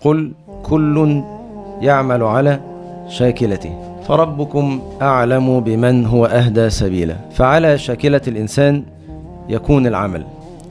قل كل يعمل على شاكلته فربكم أعلم بمن هو أهدى سبيلا. فعلى شاكلة الإنسان يكون العمل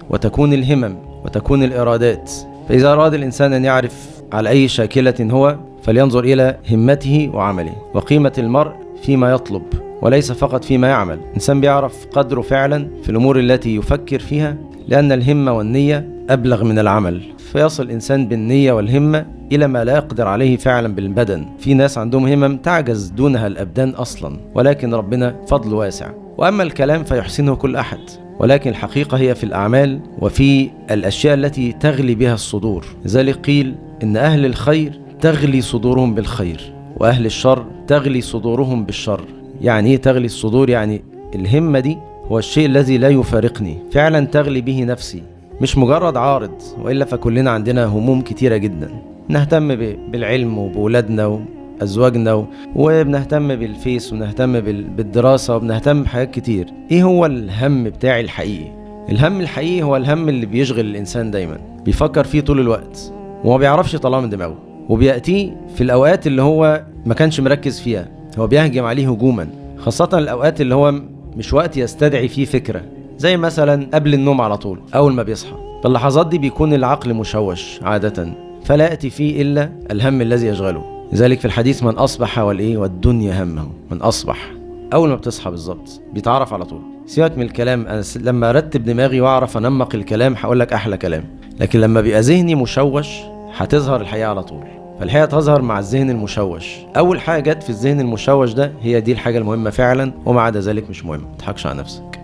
وتكون الهمم وتكون الإرادات. فإذا أراد الإنسان أن يعرف على أي شاكلة هو فلينظر إلى همته وعمله وقيمة المرء فيما يطلب وليس فقط فيما يعمل. الإنسان بيعرف قدره فعلا في الأمور التي يفكر فيها، لأن الهمة والنية أبلغ من العمل، فيصل الإنسان بالنية والهمة إلى ما لا يقدر عليه فعلا بالبدن. في ناس عندهم همم تعجز دونها الأبدان أصلا، ولكن ربنا فضل واسع. وأما الكلام فيحسنه كل أحد، ولكن الحقيقة هي في الأعمال وفي الأشياء التي تغلي بها الصدور. لذلك قيل إن أهل الخير تغلي صدورهم بالخير، وأهل الشر تغلي صدورهم بالشر. يعني إيه تغلي الصدور؟ يعني الهمة دي هو الشيء الذي لا يفارقني فعلا، تغلي به نفسي، مش مجرد عارض، وإلا فكلنا عندنا هموم كتيرة جدا. نهتم بالعلم وبولادنا وأزواجنا، وبنهتم بالفيس، ونهتم بالدراسة، وبنهتم بحاجات كتير. إيه هو الهم بتاعي الحقيقي؟ الهم الحقيقي هو الهم اللي بيشغل الإنسان دايما، بيفكر فيه طول الوقت وما بيعرفش يطلعه من دماغه، وبيأتيه في الأوقات اللي هو ما كانش مركز فيها، هو بيهجم عليه هجوما، خاصة الأوقات اللي هو مش وقت يستدعي فيه فكرة، زي مثلا قبل النوم على طول، أول ما بيصحى. في اللحظات دي بيكون العقل مشوش عادة، فلا يأتي فيه إلا الهم الذي يشغله. لذلك في الحديث من أصبح والإيه والدنيا همه. من أصبح، أول ما بتصحى بالظبط بيتعرف على طول. سيبك من الكلام، أنا لما أرتب دماغي وأعرف أنمق الكلام هقول لك أحلى كلام، لكن لما بيبقى ذهني مشوش هتظهر الحقيقة على طول. فالحقيقة تظهر مع الذهن المشوش. أول حاجة جت في الذهن المشوش ده هي دي الحاجة المهمة فعلا، وما عدا ذلك مش مهم، ما تضحكش على نفسك.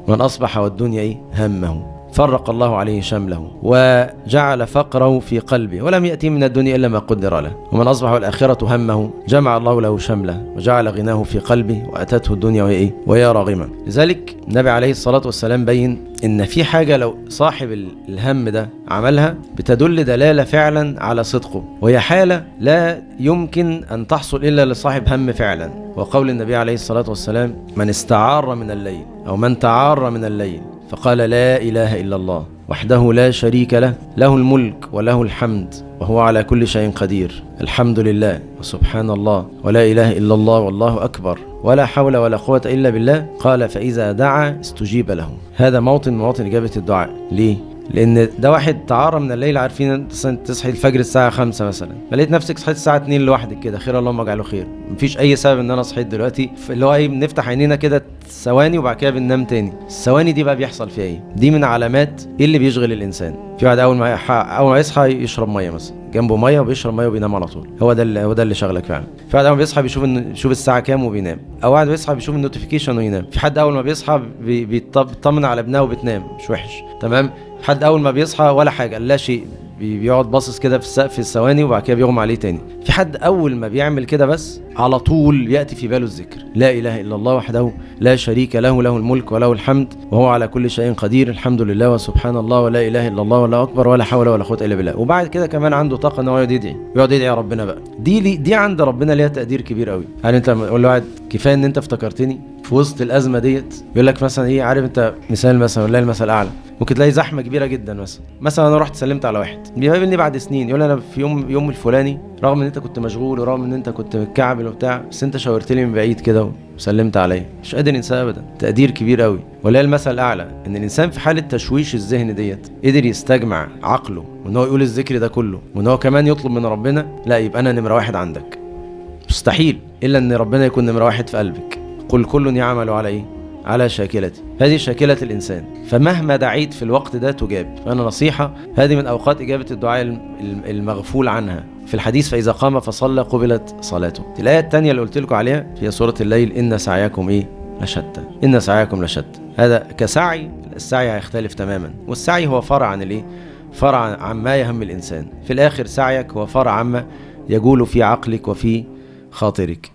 من أصبح والدنيا إيه همه، فرق الله عليه شمله وجعل فقره في قلبه ولم يأتي من الدنيا إلا ما قدر له. ومن أصبح والآخرة همه، جمع الله له شمله وجعل غناه في قلبه وأتته الدنيا وهي إيه وهي راغمة. لذلك النبي عليه الصلاة والسلام بين إن في حاجة لو صاحب الهم ده عملها بتدل دلالة فعلا على صدقه، وهي حالة لا يمكن أن تحصل إلا لصاحب هم فعلا. وقول النبي عليه الصلاة والسلام من استعار من الليل أو من تعار من الليل فقال لا إله إلا الله وحده لا شريك له، له الملك وله الحمد وهو على كل شيء قدير، الحمد لله وسبحان الله ولا إله إلا الله والله أكبر ولا حول ولا قوة إلا بالله، قال فإذا دعا استجيب له. هذا موطن من مواطن إجابة الدعاء. ليه؟ لأن ده واحد تعارى من الليل، عارفين تصحي الفجر الساعة 5 مثلا، ما لقيت نفسك صحيت الساعة 2 لوحدك كده، خير اللهم اجعله خير، مفيش أي سبب إن أنا صحيت دلوقتي، اللي هو إيه بنفتح عينينا كده ثواني وبعد كده بننام تاني. الثواني دي بقى بيحصل فيها إيه؟ دي من علامات إيه اللي بيشغل الإنسان. في واحد أول ما يصحى يشرب مية مثلا، جنبه مية وبيشرب مية وبينام على طول، هو ده اللي شغلك فعلا. في واحد اول ما بيصحى بيشوف يشوف الساعة كام وبينام، او واحد بيصحى بيشوف ال notification وينام. في حد اول ما بيصحى بيطمن على ابنه وبتنام، مش وحش تمام. حد اول ما بيصحى ولا حاجة لا شيء، بيقعد باصص كده في السقف الثواني وبعد كده بيغمى عليه تاني. في حد اول ما بيعمل كده بس على طول ياتي في باله الذكر، لا اله الا الله وحده لا شريك له، له الملك وله الحمد وهو على كل شيء قدير، الحمد لله وسبحان الله ولا اله الا الله ولا اكبر ولا حول ولا قوة الا بالله. وبعد كده كمان عنده طاقة ان هو يقعد يدعي، يقعد يدعي ربنا بقى. دي عند ربنا ليها تقدير كبير قوي. يعني انت لما تقول لواحد كفاية ان انت افتكرتني في وسط الازمة ديت، يقول لك مثلا ايه، عارف انت مثال مثلا والله المثل الاعلى، ممكن تلاقي زحمة كبيرة جدا مثلا انا رحت سلمت على واحد بيقابلني بعد سنين، يقول انا في يوم الفلاني رغم ان انت كنت مشغول ورغم ان انت كنت متكعبل وبتاع، بس انت شاورت لي من بعيد كده وسلمت عليا، مش قادر انساه ابدا. تقدير كبير قوي. ولا المثل الاعلى ان الانسان في حاله تشويش الذهن ديت قدر يستجمع عقله وان هو يقول الذكر ده كله وان هو كمان يطلب من ربنا، لا يبقى انا نمره واحد عندك. مستحيل الا ان ربنا يكون نمره واحد في قلبك. قل كل يعمل على ايه؟ على شاكلتي. هذه شاكلة الإنسان، فمهما دعيت في الوقت ده تجاب. فأنا نصيحة، هذه من أوقات إجابة الدعاء المغفول عنها. في الحديث فإذا قام فصلى قبلت صلاته. الآية الثانية اللي قلت لكم عليها في سورة الليل، إن سعيكم إيه؟ لشتى. إن سعيكم لشتى. هذا كسعي، السعي هيختلف تماما، والسعي هو فرع عن الإيه؟ فرع عما يهم الإنسان. في الآخر سعيك هو فرع عما يجول في عقلك وفي خاطرك.